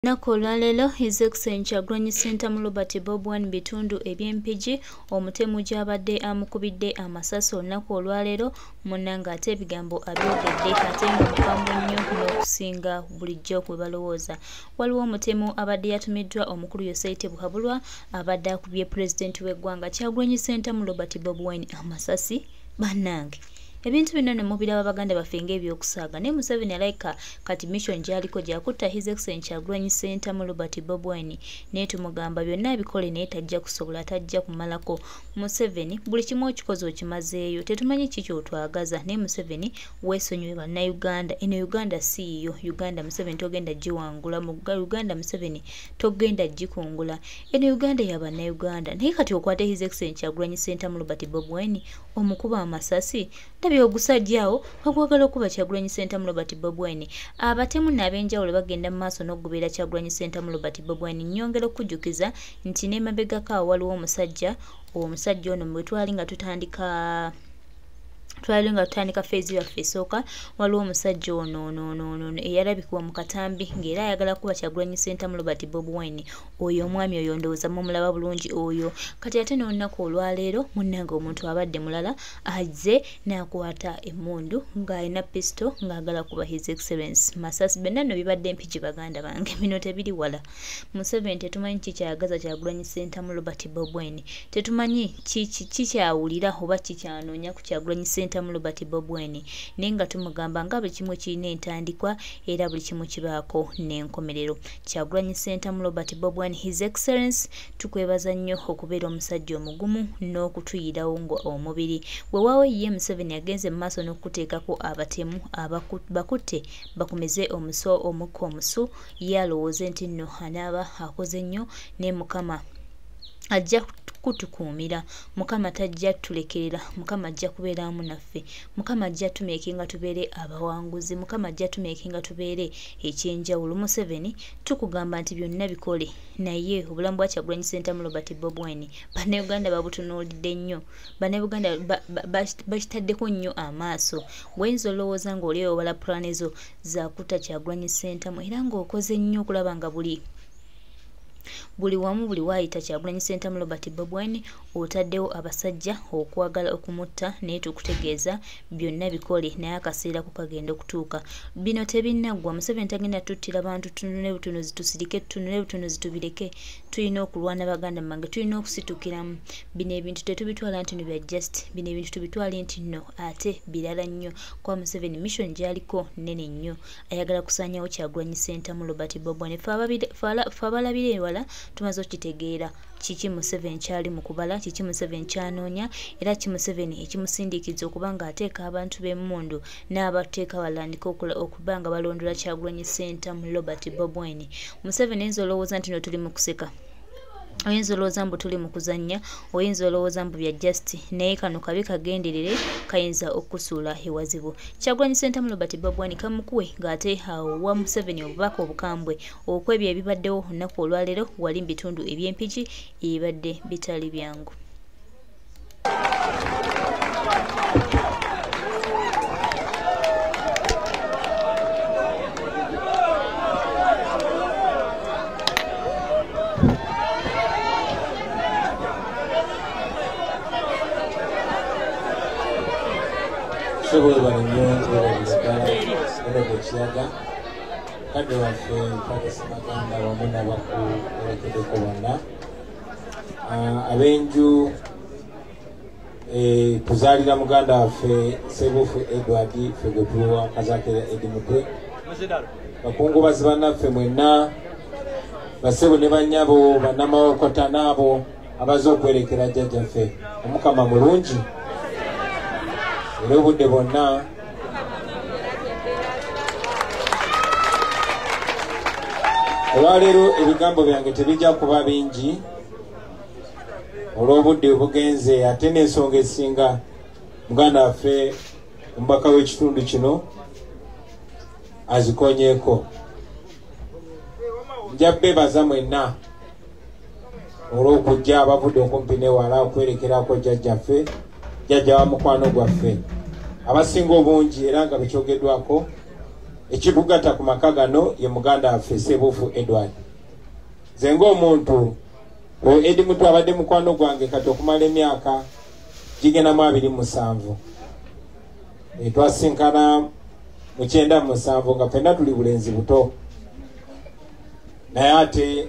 Olunaku olwaleero His Excellency Kyagulanyi Ssentamu Robert Bobi Wine mu bitundu eby'e Mpigi omutemu gy'abadde amukubidde amasasi olunaku olwaleero munnange ate ebigambo abyogedde ate nga mukambwe nnyo n'okusinga bulijjo bwe balowooza. Waliwo omutemu abadde yatumiddwa omukulu Yoseri Tibuhaburwa abadde akubye pulezidenti w'eggwanga Kyagulanyi Ssentamu Robert Bobi Wine amasasi bannange. Ebintu bino ne mubiraba baganda baffe ng'ebyokusaaga naye Museveni alayika kati mission gy'aliko gyakutta His Excellency Kyagulanyi Ssentamu Robert Bobi Wine naye tumugamba byonna abikole naye tajja kusobola tajja kumalako. Museveni buli kimu okikoze okimazeeyo tetumanyi ki ky'otwagaza naye Museveni weesonyiwe bannayuganda. Eno Uganda si yiyo. Uganda Museveni togenda giwangula, mu Uganda Museveni togenda gikungula. Eno Uganda ya bannayuganda naye kati okwate His Excellency Kyagulanyi Ssentamu Robert Bobi Wine omukuba amasasi ndabye ogusajja awo nga gwagala okuba Kyagulanyi Ssentamu Robert Bobi Wine. Abatemu n'ab'enjawulo bagenda mu maaso n'okugoberera Kyagulanyi Ssentamu Robert Bobi Wine. Nnyongera okujjukiza nti n'emabegako awo waliwo omusajja, omusajja ono bwe twali nga tutandika phase yaffe esooka, waliwo omusajja ono ono eyalabikibwa mu katambi ng'era ayagala kuba Kyagulanyi Ssentamu Robert Bobi Wine. Oyo omwami oyo ndowooza mumulaba bulungi oyo. Kati ate n'olunaku olwaleero munnange omuntu abadde mulala azze n'akwata emmundu ng'alina pistol ng'agala kuba His Excellency masasi. Byonna nno bibadde Mpigi baganda bange, bino tebiri wala. Museveni tetumanyi kikyayagaza Kyagulanyi Ssentamu Robert Bobi Wine, tetumanyi kikyawulira oba kikyanoonya ku Kyagulanyi Ssentamu Robert Bobi Wine, naye nga tumugamba nga buli kimu kirina entandikwa era buli kimu kibaako n'enkomerero. Kyagulanyi Ssentamu Robert Bobi Wine His Excellency tukwebaza nnyo okubeera omusajja omugumu n'okutuyirawo nga omubiri. Weewaawo ye Museveni agenze mu maaso n'okuteekako abatemu bakutte bakumeze omukka omusu, ye alowooze nti nno anaaba akoze nnyo ne Mukama ajja kutukuumira, Mukama tajja tulekerera, Mukama ajja kubeera wamu naffe, Mukama ajja tumeekinga tubeere abawanguzi, Mukama ajja tumeekinga tubeere ekyenjawulo. Museveni tukugamba nti byonna bikole naye obulamu bwa Kyagulanyi Ssentamu Robert Bobi Wine bannayuganda babutunuulidde nnyo, bannayuganda bakitaddeko nnyo amaaso. Bw'oyinza olowooza ng'oli obala pulaani zo za kutta Kyagulanyi Ssentamu era ng'okoze nnyo okulaba nga buli wamu buli waayita Kyagulanyi Ssentamu Robert Bobi Wine otaddewo abasajja okwagala okumutta, naye tukutegeeza byonna bikole naye akaseera ko kagenda okutuuka. Bino tebinnaggwa. Museveni tagenda tuttira bantu tunule butunuzi tusirike, tunule butunuzi tubireke. Tulina okulwana baganda bange, tulina okusitukiramu. Bino ebintu tetubitwala nti no bya just, bino ebintu tubitwale nti nno ate birala nnyo. Kwa Museveni mission gy'aliko nnene nnyo, ayagala kusaanyawo Kyagulanyi Ssentamu Robert Bobi Wine. Ffe abalabira ewala tumaze okitegeera kiki Museveni kyali mu kubala, kiki Museveni kyanoonya, era ki Museveni ekimusindiikiriza okuba ng'ateeka abantu b'emmundu n'abateeka balandika okuba nga balondola Kyagulanyi Ssentamu Robert Bobi Wine. Museveni oyinza olowooza nti no tuli mu kuseka, oyinza olowooza mbu tuli mu kuzannya, oyinza olowooza mbu bya just, naye kano kabi kagenderere kayinza okusuula ewazibu. Kyagulanyi Ssentamu Robert Bobi Wine kamukuwe ng'ate awa Museveni obubaka obukambwe okwebyo ebibaddewo olunaku olwaleero wali mu bitundu eby'e Mpigi ebibadde bitali byangu. Sebwebale nnyo webalira ddala Honorable Kiyaga, kadde waffe Paris Maganda wamu n'abakuwerekeddeko bonna, ab'enju tuzaalira muganda waffe Ssebuufu Edward ffe gwe tuwa Kazaakira Edi Mutwe, bakungubazi bannaffe mwenna, bassebo ne bannyabo, bannamawokota n'abo abazze okwerekera jjajjaffe. Omukama mulungi era obudde bwonna. Olwaleero ebigambo byange tebijja kuba bingi olw'obudde obugenze, ate n'ensonga esinga muganda waffe omubaka w'ekitundu kino azikonyeeko. Nja beebaza mwenna olw'okujja abavudde okumpi n'ewala okwerekerako jjajjaffe, jjajja wa mukwano gwaffe. Abasinga obungi era nga bekyogeddwako Ekitugatta ku maka gano ye muganda waffe Ssebuufu Edward. Nze ng'omuntu oyo Eddie Mutwe abadde mukwano gwange kati okumala emyaka gigendamu 27. Twasinkana mu 97 nga ffenna tuli bulenzi buto, naye ate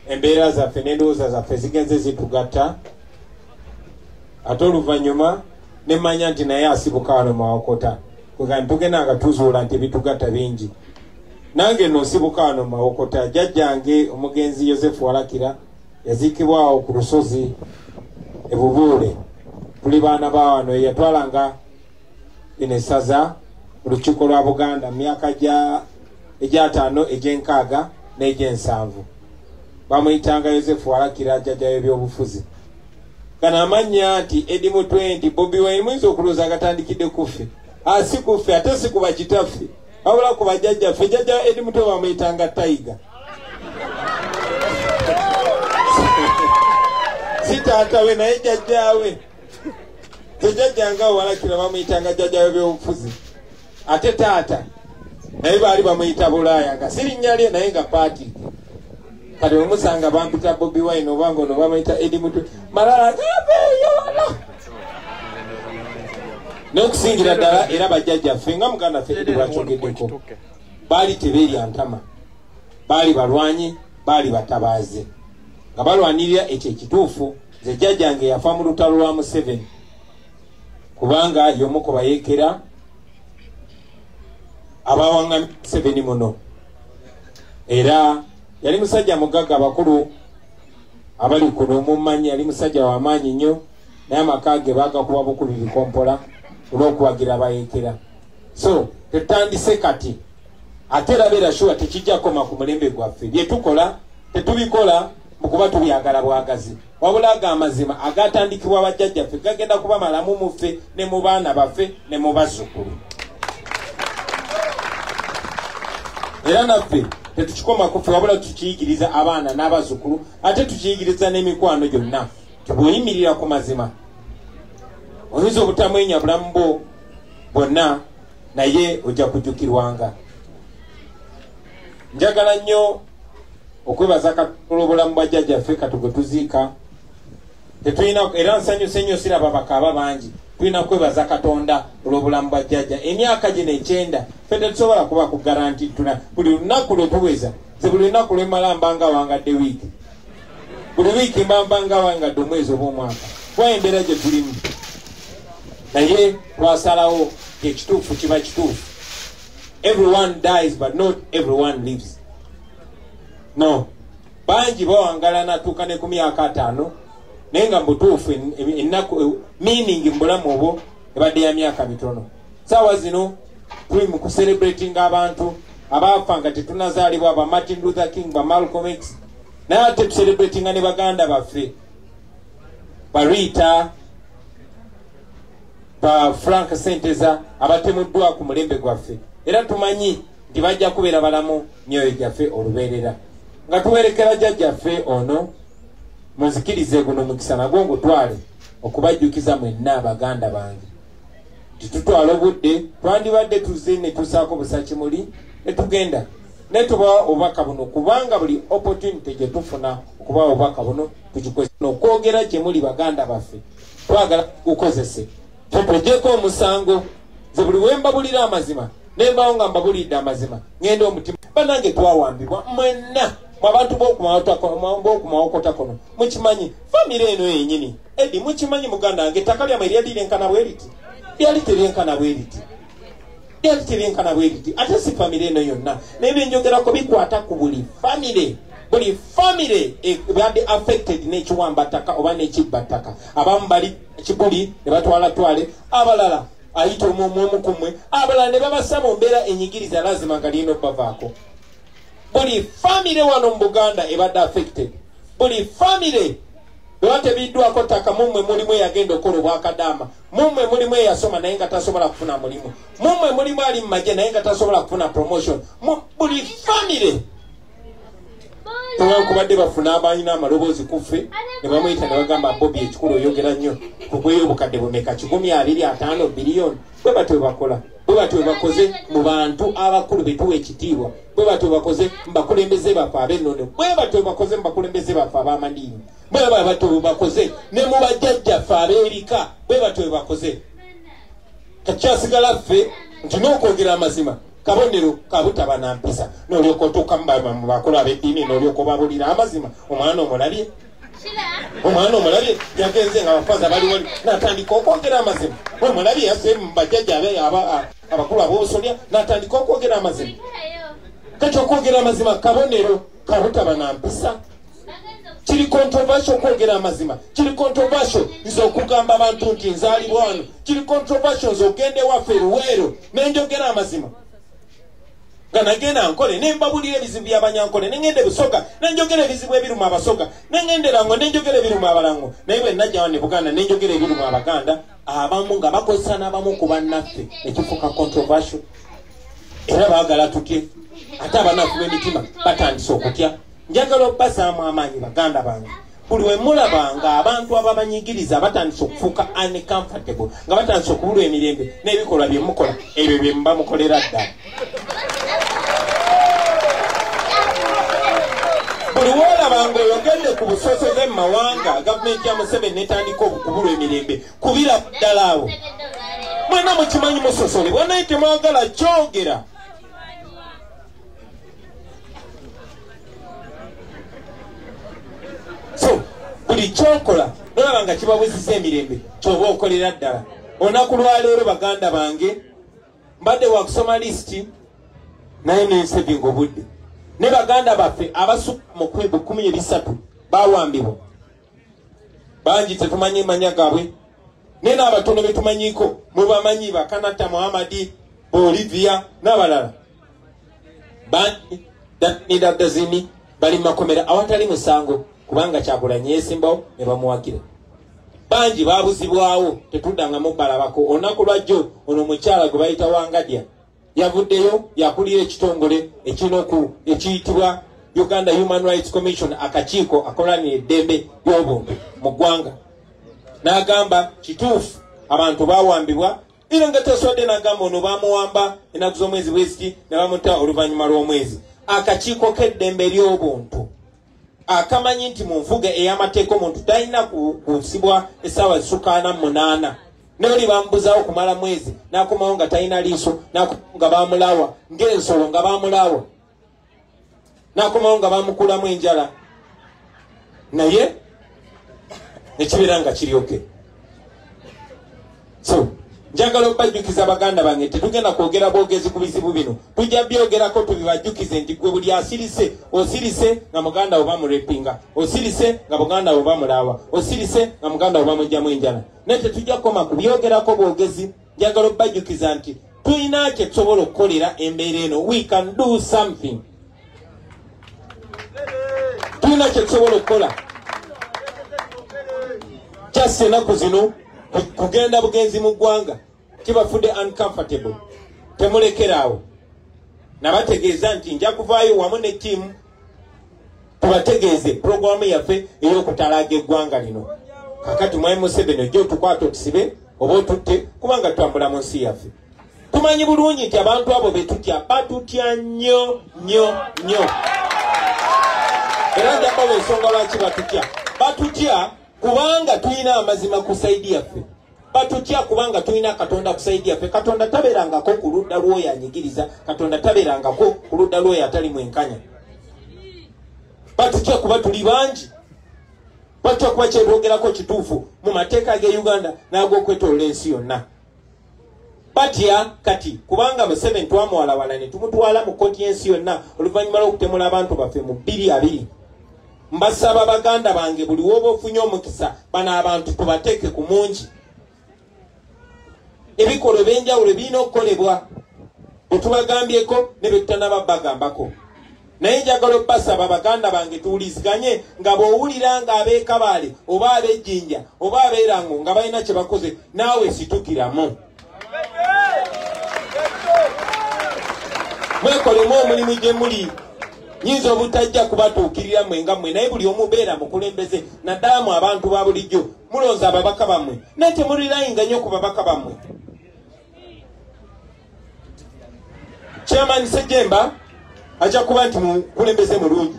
embeera zaffe n'endowooza zaffe zigenze zitugatta, ate oluvannyuma ne mmanya nti naye asibuka wano Mawokota. Kwegamba tugenda nga tuzuula nti ebitugatta bingi. Nange nno nsibuka wano Mawokota. Jjajjange omugenzi Yosefu Walakira yaziikibwawo ku lusozi e Bubuule. Tuli baana ba wano. Yatwalanga lino essaza mu lukiiko lwa Buganda mu myaka egy'ataano, egy'enkaaga n'egy'ensanvu. Bamuyitanga Yosefu Walakira, jjajja w'ebyobufuzi. Gano amannya nti Eddie Mutwe nti Bobi Wine muyinza okulowooza agatandikidde ku ffe. Si ku ffe, ate si ku bakitaffe, wabula ku bajjajjaffe. Jjajja Eddie Mutwe bamuyitanga Tiger, si taata we naye jjajjaawe. Jjajjanga Walakira bamuyitanga jjajja w'ebyobufuzi, ate taata naye baali bamuyita Bulaaya, nga si linnya lye naye nga Patrick. Kati bwe musanga bampita Bobi Wine obanga ono bamuyita Eddie Mutwe, malala gabeeyo wala. N'okusingira ddala era bajjajjaffe nga muganda waffe Eddie bw'akyogeddeko, baali tebeerya ntama, baali balwanyi, baali batabaaze nga balwanirira ekyo ekituufu. Nze jjajjange yafa mu lutalo lwa Museveni, kubanga y'omu ku bayeekera abawaŋŋamya Museveni muno, era yali musajja mugagga. Abakulu abali kuno mummanyi, yali musajja w'amaanyi nnyo, naye amaka ge baagakuba bukubi bikompola olw'okuwagira abayeekera. So tetutandise kati, ate era beera sure tekijja kukoma ku mulembe gwaffe. Bye tukola tetubikola mu kuba tubyagala bwagazi, wabula aga amazima agatandikibwa bajjajjaffe gagenda kuba malamu mu ffe ne mu baana baffe ne mu bazzukulu. Era naffe tetukikoma ku ffe, wabula tukiyigiriza abaana n'abazzukulu, ate tukiyigiriza n'emikwano gyonna. Tibweyimirira ku mazima, oyinza obutamwenya bulamu bwo bwonna, naye ojja kujjukirwanga. Njagala nnyo okwebaza Katonda obulamu bwa jjajjaffe kati gwe tuziika. Tetulina, era nsanyuse nnyo siraba bakaaba bangi. Tulina kwebaza Katonda olw'obulamu bwa jjajja. Emyaka gino 90 ffe tetusobola kuba ku garanti tuna buli lunaku lwe tuweza. Nze buli lunaku lwe mmala mbanga wangadde wiiki, buli wiiki mba nga wangadde omwezi oba omwaka, kuba embeera gye tulimu. Naye twasalawo ekituufu kiba kituufu. Everyone dies but not everyone lives. No, bangi bawangala natuuka ne ku myaka 5, naye nga mubutuufu ennaku meaning mu bulamu obwo ebadde ya myaka mitono. Saawa zino tuli mu kucelebratinga abantu abaafa nga tetunazaalibwa, ba Martin Luther King, ba Malcolm X, naye ate tucelebratinga ne baganda baffe ba Rita, ba Frank Senteza abatemuddwa ku mulembe gwaffe. Era tumanyi nti bajja kubeera balamu myoyo gyaffe olubeerera. Nga tuwerekera jjajjaffe ono, munzikirize guno mukisa nagwo ngutwale okubajjukiza mwenna baganda bange nti tutwala obudde, twandibadde tuzze ne tusaako busakimuli ne tugenda ne tubawa obubaka buno, kubanga buli opportunity gye tufuna okubawa obubaka buno tugikozesa. Okwogera gye muli baganda baffe twagala kukozese, tetweggyeko omusango. Nze buli we mbabulira amazima ne mbawo nga mbabulidde amazima, ŋŋenda omutima. Bannange twawambibwa mwenna abantu b'okumawokota kono mukimanyi, famire eno yennyini. Eddie mukimanyi muganda wange, ettaka lyammwe lyali lyenkana bwe riti, lyali teryenkana bwe riti, lyali teryenkana bwe riti. Ate si famire eno yonna, naye byenjogerako bikwata ku buli famire. Buli famire ebadde affected n'ekiwamba ttaka oba n'ekibba ttaka. Abamu bali kibuli ne batwala twale, abalala ayita omu ku mmwe, abalala ne babassa mu mbeera enyigiriza lazima nga lirina obbavaako. Buli famire wano mu Buganda ebadde affected, buli famire bwe batebiddwako ttaka, mummwe mulimu eyagenda okukola obwakadaama, mummwe mulimu eyasoma naye nga tasobola kufuna mulimu, mummwe mulimu ali mu magye naye nga tasobola kufuna promotion. Buli famire Newankubadde bafuna abalina amaloboozi ku ffe ne bamuyita ne bagamba Bobi ekikulu oyogera nnyo, tugweyo obukadde bumeka, 125 biliyoni. Bwe batyo bakola, bwe batyo bakoze mu bantu abakulu betuwa ekitiibwa, bwe batyo bakoze mu bakulembeze baffe ab'ennono, bwe batyo bakoze mu bakulembeze baffe ab'amadiini, bwe batyo bakoze ne mu bajjajjaffe ab'erika, bwe batyo bakoze. Kakyasigala ffe nti n'okwogera amazima kabonero kabutaba na mpisa, n'olyoka otuuka mu bakulu ab'eddiini n'olyoka obabulira amazima. Omwana omulabye, omwana omulabye yagenze nga abafaza bali wali n'atandika okwogera amazima. Omulabye yasse mu bajjajja abakulu ab'obusolya n'atandika okwogera amazima. Kati okwogera amazima kabonero kabutaba na mpisa. Kiri controversial okwogera amazima, kiri controversial nze okugamba abantu nti nzaalibwa wano, kiri controversial nze ogenda ewaffe Luweero ne njogera amazima. Nga nagenda Nkole ne mbabulira ebizibu by'Abanyankole, ne ngenda Busoga ne njogera ebizibu ebiruma Abasoga, ne ngenda Lango ne njogera ebiruma Abalango, naye bwe najja wano e Buganda ne njogera ebiruma Abaganda, abamu nga bakozesa n'abamu ku bannaffe, ekifuuka controversial. Era baagala tutye, ate abanafu b'emitima batandise okutya. Njagala obbazaamu amaanyi baganda bange, buli we mulabanga abantu ababanyigiriza batandise okufuuka uncomfortable, nga batandise okubulwa emirembe n'ebikolwa bye mukola, ebyo bye muba mukolera ddala. Buli woolabanga oyogedde ku busosoze mu mawanga, gavumenti ya Museveni netandika okubulwa emirembe, kubira ddala awo. Mwenna mukimanyi musosolebwa, naye temwagala kyogera. So buli kyokola nolaba nga kibabuzisa emirembe, kyoba okolera ddala. Olunaku lwaleero baganda bange mbadde wakusoma lisiti, naye nensevinga obudde. Ne baganda baffe abasukka mu 13 bawambibwa, bangi tetumanyi manya gaabwe, naye n'abatono betumanyiiko mubamanyi, Bakanata Muhammadi, Bolivia n'abalala bangi nidadazini bali mu makomera awatali musango, kubanga Kyagulanyi yeesimbawo ne bamuwagira. Bangi babuzibwawo, tetuddangamu balabako. Olunaku lwajjo ono omukyala gwe bayita Wangadya yavuddeyo, yakulira ekitongole ekinoku ekiyitibwa Uganda Human Rights Commission, akakiiko akolanira eddembe ly'obuntu mu ggwanga, n'agamba kituufu abantu bawambibwa, era nga taswadde n'agamba ono bamuwamba ennaku z'omwezi bweziti ne bamuta oluvannyuma lw'omwezi. Akakiiko k'eddembe ly'obuntu akamanyi nti mu nfuga ey'amateeka omuntu talina kusibwa essaawa zisukka 48, naye bamubuzaawo kumala mwezi, n'akomawo nga talina liiso, n'akomawo nga bamulawa ng'ensolo, nga bamulawa, n'akomawo nga bamukulamu enjala, naye nekibeera nga kiryoke. So njagala okubajjukiza baganda bange, tetugenda kwogera bwogezi ku bizibu bino, tujja byogerako tubibajjukize nti gwe buli asirise, osirise nga muganda wo bamurepinga, osirise nga muganda wo bamulawa, osirise nga muganda wo bamugyamu enjala. Naye tetujja kukoma ku byogerako bwogezi. Njagala okubajjukiza nti tulina kye tusobola okukolera embeera eno. We can do something, tulina kye tusobola okukola. Just ennaku zino kugenda bugenzi mu ggwanga kibafudde uncomfortable, temulekeraawo. Nabategeeza nti nja kuvaayo wamu ne ttiimu tubategeeze puroguramu yaffe ey'okutalaaga eggwanga lino. Kakati mwami Museveni ojja otukwata otusibe oba otutte, kubanga tutambula mu nsi yaffe. Tumanyi bulungi nti abantu abo betutya batutya nnyo nnyo nnyo, era njabawa ensonga lwaki batutya. Batutya kubanga tulina amazima ku side yaffe, batutya kubanga tulina Katonda ku side yaffe. Katonda tabeerangako ku ludda lw'oyo anyigiriza, Katonda tabeerangako ku ludda lw'oyo atali mwenkanya. Batutya kuba tuli bangi, batutya kuba kyetwogerako kituufu mu mateeka ge Uganda n'ag'okwetoloola ensi yonna. Batya kati kubanga Museveni twamuwalawala ne tumutwala mu kkooti y'ensi yonna oluvannyuma lw'okutemula abantu baffe mu 2020. Mbasaba baganda bange, buli woba ofunye omukisa, bano abantu tubateeke ku mungi. Ebikolwa ebyenjawulo birina okukolebwa bwe tubagambyeko ne bwe tutanaba bagambako. Naye njagala obbasaba baganda bange tuwuliziganye, nga bw'owulira nga ab'e Kabaale oba ab'Ejjinja oba ab'Erango nga balina kye bakoze, naawe situkiramu, mwekolemu omulimu gye muli. Nyinza obutajja kubatuukirira mmwe nga mmwe, naye buli omu beera mukulembeze, naddala mu abantu ba bulijjo. Mulonze ababaka bammwe, naye temulirayinga nnyo ku babaka bammwe. Chairman Sejemba ajja kuba nti mukulembeze mulungi.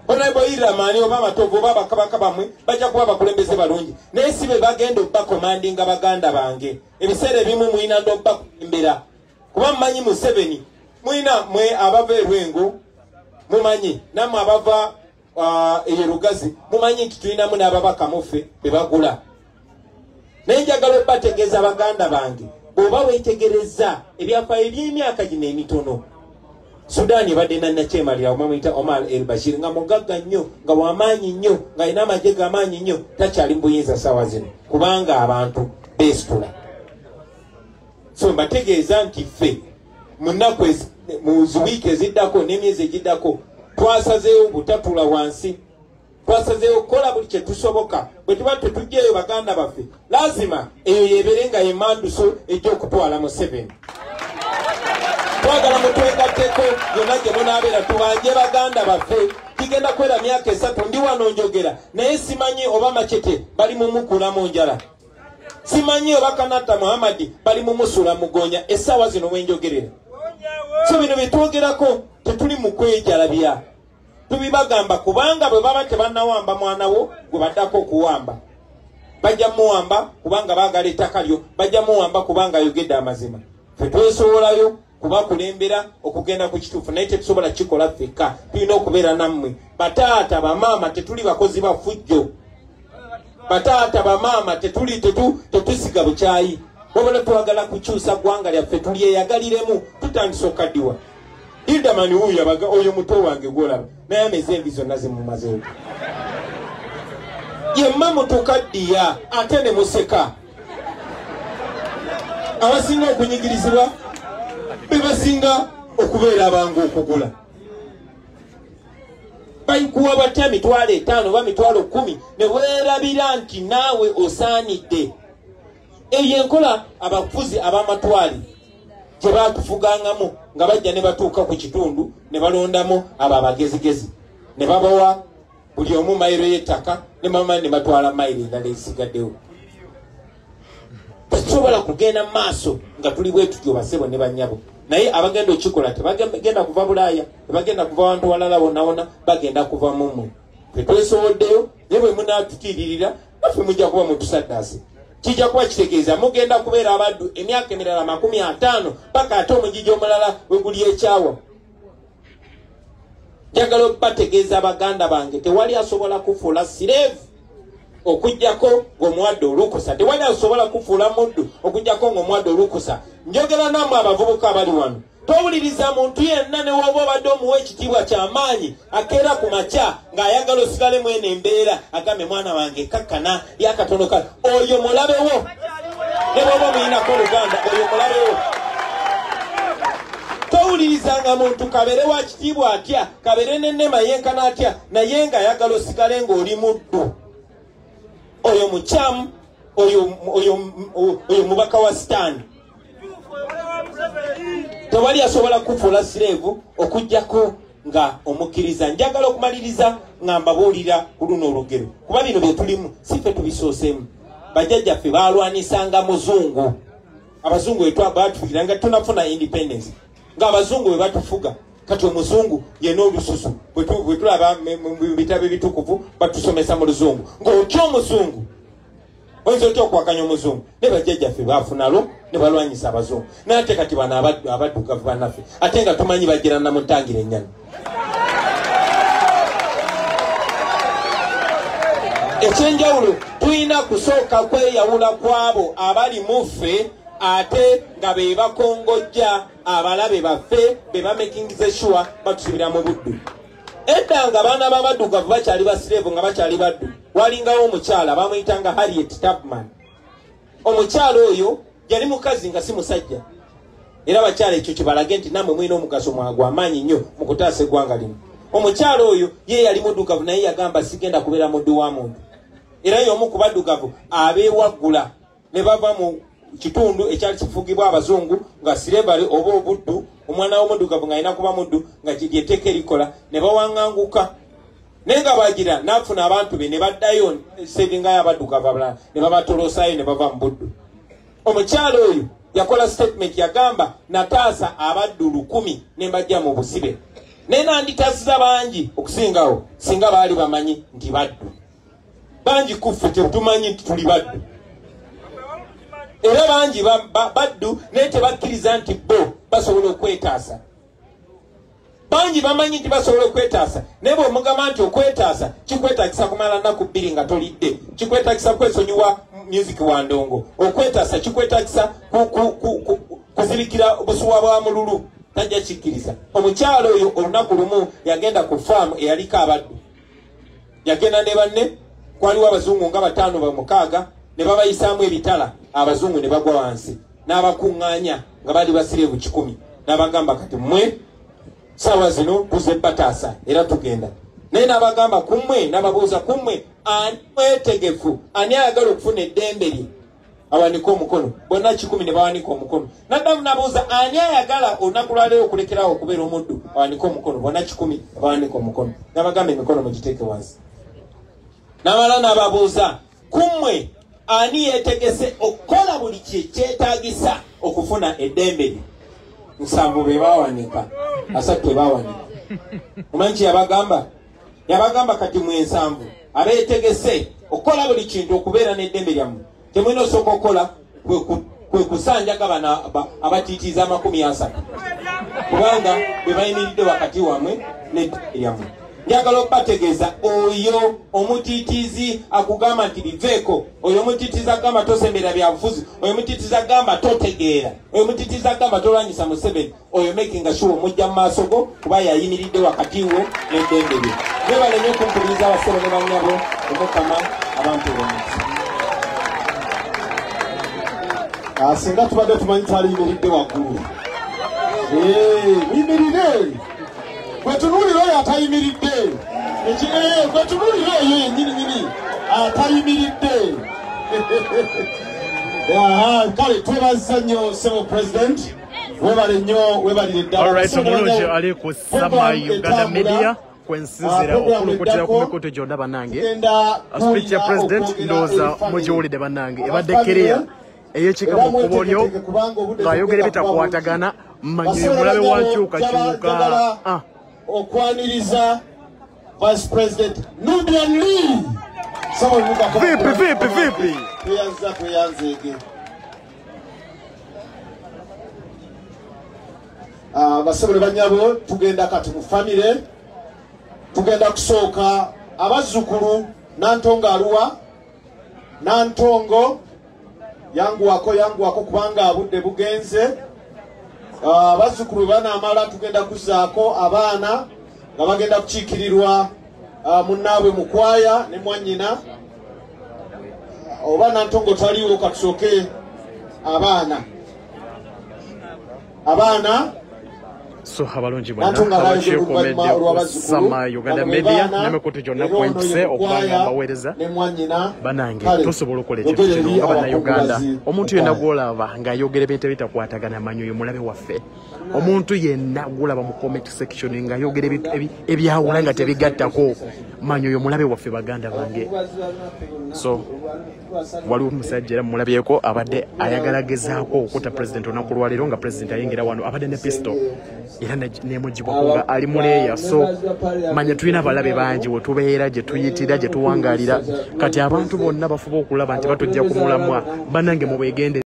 Honorable Iramani oba Matovu oba bakabaka bammwe bajja kuba bakulembeze balungi, naye si be bagenda obbakomandinga baganda bange. Ebiseera ebimu mulina ndobbakulembera, kuba mumanyi Museveni, mulina mwe abava e Lwengo, mumanyi nammwe abava e Lugazi, mumanyi nti tulinamu n'ababaka muffe be bagula. Naye njagala obbategeeza baganda bange, bw'oba weetegereza ebyafaayo eby'emyaka gino emitono, Sudan ebadde nannakyemalira bamuyita Omar El Bashir, nga mugagga nnyo, nga wamaanyi nnyo, ng'alina amagye g'amaanyi nnyo, takyali mu buyinza ssaawa zino kubanga abantu beesitula. So mbategeeza nti ffe mu nnaku mu wiiki eziddako n'emyezi egiddako twasazeewo butatula wansi, twasazeewo kukola buli kye tusoboka. Bwe tuba tetujjaeyo baganda baffe, lazima eyo yebeere nga yemanduso ejja okutwala Museveni. Twagala mutwegatteko yonna gye munaabeera, tubanje baganda baffe. Kigenda kwera myaka 3 ndi wano njogera, naye simanyi oba Machete bali mumukula mu njala, simanyi oba Kanata Muhammadi bali mumusula mugonya essaawa zino wenjogerera. So bino byetwogerako tetuli mu kwejalabya, tubibagamba kubanga bwe baba tebannawamba mwana wo gwe baddako okuwamba, bajja muwamba kubanga baagala ettaka lyo, bajja muwamba kubanga ayogedde amazima. Ffe twesobolayo kubakulembera okugenda ku kituufu, naye tetusobola kikola ffekka, tulina okubeera nammwe. Bataata bamaama tetuli bakozi ba ffujjo, bataata bamaama tetuli tetusiga bukyayi, wabula twagala kukyusa ggwanga lyaffe tulyeyagaliremu. Tutandise okaddiwa. Hilderman wuuyo oyo muto wange gw'olaba, naye ameze envi zonna zimumazeewo. Yemma mutukaddiya ate ne museka. Abasinga okunyigirizibwa be basinga okubeera abangu okugula. Bayikuwa batya 5,000 oba 10,000 ne weerabira nti naawe osaanidde. Eyo enkola abafuzi ab'amatwale gye baatufugangamu, nga bajja ne batuuka ku kitundu ne balondamu abo abagezigezi ne babawa buli omu mayiro y'ettaka ne bamala ne batwala mayiro endala ezisigaddewo. Tetusobola kugenda mu maaso nga tuli bwe tutyo basebo ne bannyabo, naye abagenda okikola tebagenda kuva Bulaaya, tebagenda kuva wantu walala wonna wonna, bagenda kuva mu mmwe. Ffe twesoboddeyo, naye bwe munaatutiiririra naffe mujja kuba mutusaddaase. Kijja kuba kitegeeza mugenda kubeera abaddu emyaka emirala 50 paka ate omugigi omulala we guli ekyawa. Njagala okubategeeza baganda bange, tewali asobola kufuula sireevu okuggyako ng'omuwadde olukusa, tewali asobola kufuula muddu okuggyako ng'omuwadde olukusa. Njogera nammwe abavubuka abali wano, towuliriza muntu yenna ne w'oba obadde omuwa ekitiibwa ky'amaanyi akeera ku makya ng'ayagala osigale mwene embeera, agambe mwana wange kakkana lyakatono kale, oyo mulabewo. Ne bw'oba omuyinako oluganda, oyo mulabewo. Towulirizanga muntu kabeere wa kitiibwa atya, kabeere n'ennema yenkana atya, naye ng'ayagala osigale ng'oli muddu, oyo mukyamu, oyo mubaka wa Sitaani. Tewali asobola kufuula sireevu okuggyako nga omukkiriza. Njagala okumaliriza nga mbabuulira ku luno olugero, kuba bino bye tulimu si ffe tubisooseemu. Bajjajjaffe baalwanisanga muzungu. Abazungu batufugira nga tunafuna independence, ng'abazungu bwe batufuga. Kati omuzungu yenna olususu, bwe tulaba mu bitabo ebitukuvu batusomesa mu luzungu, ng'otya omuzungu, oyinza otya okuwakanya omuzungu? Ne bajjajjaffe baafunalwo ne balwanyisa abazungu. Naye ate kati bano abaddugavu bannaffe, ate nga tumanyi bagira namutangira ennyana. Ekyenjawulo tulina kusooka kweyawula kw'abo abali mu ffe ate nga be bakongojja abalabe baffe, be bamakingize sure batusibira mu buddu. Edda nga abaana b'abaddugavu bakyali basireevu, nga bakyali baddu, walingawo omukyala bamuyitanga Harriet Tubman. Omukyala oyo yali mukazi nga si musajja, era abakyala ekyo kibalage nti nammwe mulina omugaso gw'amaanyi nnyo mu kutaasa eggwanga lino. Omukyala oyo ye yali muddugavu, naye yagamba sigenda kubeera muddu wa muntu. Era y'omu ku baddugavu abeewaggula ne bava mu kitundu ekyali kifugibwa abazungu nga slavery oba obuddu Omwana w'omuddugavu ng'alina kuba muddu, nga gyetteeka erikola, ne bawaŋŋanguka. Naye nga bagira n'afuna abantu be ne baddayo sevingayo abaddugavu abalala ne babatolosaayo ne bava mu buddu. Omukyala oyo yakola statement, yagamba nataasa abaddu 1000 ne mbajja mu busibe, naye nanditaasiza bangi okusingawo singa baali bamanyi nti baddu. Bangi kuffe tetumanyi nti tuli baddu, era bangi baddu naye tebakkiriza nti bo basobola okwetaasa. Bangi bamanyi nti basobola okwetaasa, naye bw'omugamba nti okwetaasa kikwetaagisa kumala nnaku 2 nga tolidde, kikwetaagisa kwesonyiwa music wa ndongo, okwetaasa kikwetaagisa kuzibikira busuwa bwa mululu, tajja kikkiriza. Omukyalo oyo olunaku lumu yagenda ku faamu eyaliko abaddu, yagenda ne banne, kwaliwo abazungu nga 5 ba 6, ne babayisaamu ebitala, abazungu ne bagwa wansi, n'abakuŋŋaanya nga bali basireevu 100, n'abagamba kati mmwe saawa zino tuze bataasa era tugenda. Naye n'abagamba kummwe, n'ababuuza kummwe ani mwetegefu, ani ayagala okufuna eddembe lye, awanike omukono. Bonna 100 ne bawanika omukono. Naddamu n'abuuza ani ayagala olunaku lwaleero okulekerawo okubeera omuddu, awanike omukono. Bonna 100 bawanika omukono. N'abagamba emikono mugiteeke wansi. N'amala n'ababuuza kummwe ani yeetegese okukola buli kyekyetaagisa okufuna eddembe lye. 7 be bawanika, 3 tebawanika. Omanyi kye yabagamba? Yabagamba kati mwe 7 abeetegese okukola buli kintu okubeera n'eddembe lyammwe, temulina osooka okukola kwe kusanjaga bano abatiitiiza 30, kubanga bwe bayimiridde wakati wammwe n'eddembe lyammwe. Njagala okubategeeza oyo omutiitiizi akugamba nti biveeko, oyo omutiitiizi agamba tosembera byabufuzi, oyo omutiitiizi agamba totegeera, oyo omutiitiizi agamba tolwanyisa Museveni, oyo making sure omujja mu maaso go kuba yayimiridde wakati wo n'eddembe lye. Mwebale nnyo okumpuliriza abasebo ne bannyabo, Omukama abampeere omukisa. Singa tubadde tumanyi twaliyimiridde waggulu. Muyimirire. Gwe tunuulira oyo atayimiridde. Gwe tunuulira oyo yennyini nyini atayimiridde. Kale twebaza nnyo ssebo President, webale nnyo, webalire ddala. Alright, omulungi ali ku Sama Uganda Media kwensinzira okulukutira ku mikutu gyonna bannange. Speech ya President ndowooza mugiwulidde bannange, ebadde kereya ey'ekika mu kkubo lyo ng'ayogera ebitakwatagana, mmanyi mulabe wa nkyukakyuka. Okwaniriza Vice President Nubian Lee. Vipi vipi vipi? Tweyanza tweyanzeege. Basebo ne bannyabo, tugenda kati mu famire, tugenda kusooka abazzukulu. Nantongo aluwa? Nantongo yanguwako, yanguwako kubanga obudde bugenze. Abazzukulu banaamala tugenda kuzaako abaana nga bagenda kukiikirirwa munnaabwe Mukwaya ne mwannyina. Oba Nantongo taliiwo, katusooke abaana. Abaana So abalungi bonna abakyekomedde ku Sama Uganda Media n'emikutu gyonna kwempise okubanga mbaweereza, banange tosobola okukola ekintu kino nga Bannayuganda. Omuntu yenna gw'olaba ng'ayogera ebintu ebitakwatagana, manyi oyo mulabe waffe. Omuntu yenna gw'olaba mu comment section ng'ayogera ebintu ebyawula nga tebigattako, manyi oyo mulabe waffe, baganda bange. So waliwo omusajja era mulabyeko abadde ayagala gezaako okutta President olunaku lwaleero nga President ayingira wano, abadde ne pistol era nemugibwako nga ali muleeya. So manya tulina abalabe bangi we tubeera, gye tuyitira, gye tuwangalira. Kati abantu bonna bafuba okulaba nti batujja ku mulamwa. Bannange, mubwegende.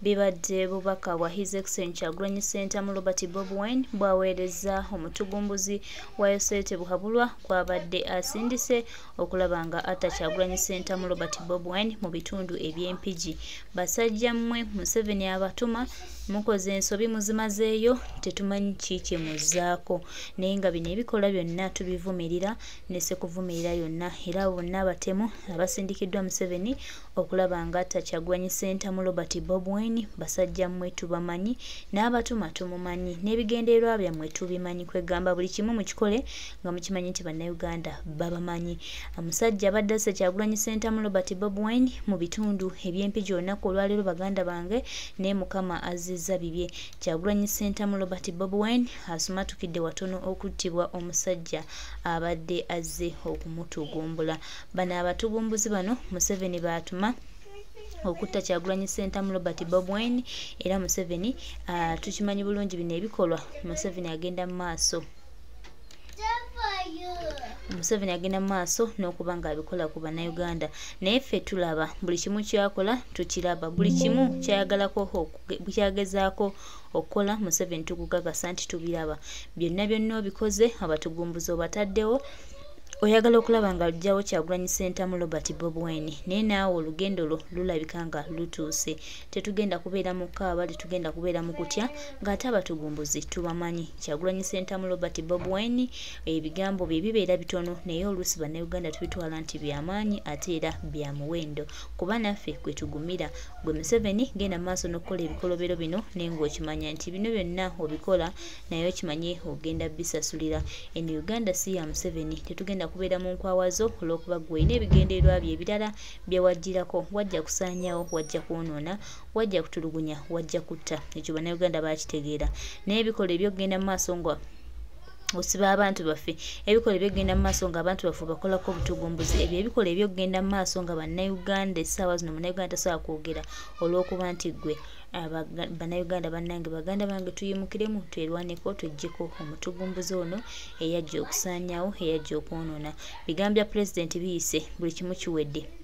Bibadde bubaka bwa His Excellency Kyagulanyi Ssentamu Robert Bobi Wine bw'aweereza omutugumbuzi wa Yosete Buhabulwa kw'abadde asindise okulaba nga atta Kyagulanyi Ssentamu Robert Bobi Wine mu bitundu eby'Empigi. Basajja mmwe, Museveni abatuma, mukoze ensobi muzimazeeyo, tetumanyi ki kye muzzaako, naye nga bino ebikolwa byonna tubivumirira ne sekuvumirira yonna, era bonna abatemu abasindikiddwa Museveni okulaba nga atta Kyagulanyi Ssentamu Robert Bobi Wine. Wine. Basajja mmwe tubamanyi, n'abatuma tumumanyi, n'ebigendererwa byammwe tubimanyi. Kwegamba buli kimu mukikole nga mukimanyi nti bannayuganda babamanyi. Omusajja abadde asse Kyagulanyi Ssentamu Robert Bobi Wine mu bitundu eby'Empigi olunaku olwaleero, baganda bange, naye Mukama azizza bibye. Kyagulanyi Ssentamu Robert Bobi Wine asumatukidde watono okuttibwa omusajja abadde azze okumutugumbula. Bano abatugumbuzi bano Museveni baatuma okutta Kyagulanyi Ssentamu Robert Bobi Wine, era Museveni tukimanyi bulungi bino ebikolwa Museveni agenda mu maaso. Museveni agenda mu maaso n'okuba ng'abikola ku bannayuganda, naye ffe tulaba buli kimu kyakola, tukiraba buli kimu kyayagalako, kyagezaako okukola. Museveni tukukakasa nti tubiraba byonna byonna obikoze, abatugumbuzi obataddewo, oyagala okulaba nga lujjawo Kyagulanyi Ssentamu Robert Bobi Wine, naye naawe olugendo lwo lulabika nga lutuuse. Tetugenda kubeera mu kaaba, tetugenda kubeera mu kutya, ng'ate abatugumbuzi tubamanyi. Kyagulanyi Ssentamu Robert Bobi Wine ebigambo bye bibeera bitono, naye oluusi bannayuganda tubitwala nti byamaanyi ate era bya muwendo, kuba naffe kwe tugumira. Gwe Museveni genda mu maaso n'okukola ebikolobero bino, naye ng'okimanya nti bino byonna obikola naye okimanye ogenda bisasulira. Eno Uganda si ya Museveni, tetugenda kubeera mu nkwawazo olw'okuba ggwe olina ebigendererwa bye ebirala bye wajjirako. Wajja kusaanyaawo, wajja kwonoona, wajja kutulugunya, wajja kutta. Ekyo bannayuganda baakitegeera. Naye ebikolwa eby'okugenda mu maaso nga osiba abantu baffe, ebikolwa eby'okugenda mu maaso nga abantu baffe bakolako obutugumbuzi, ebyo ebikolwa eby'okugenda mu maaso nga bannayuganda essaawa zino munnayuganda tasobola kwogera olw'okuba nti ggwe bannayuganda bannange, baganda bange, tuyimukiremu twerwaneko, tweggyeko omutugumbuzi ono eyajja okusaanyaawo, eyajja okwonoona. Bigambo bya pulezidenti biyise, buli kimu kiwedde.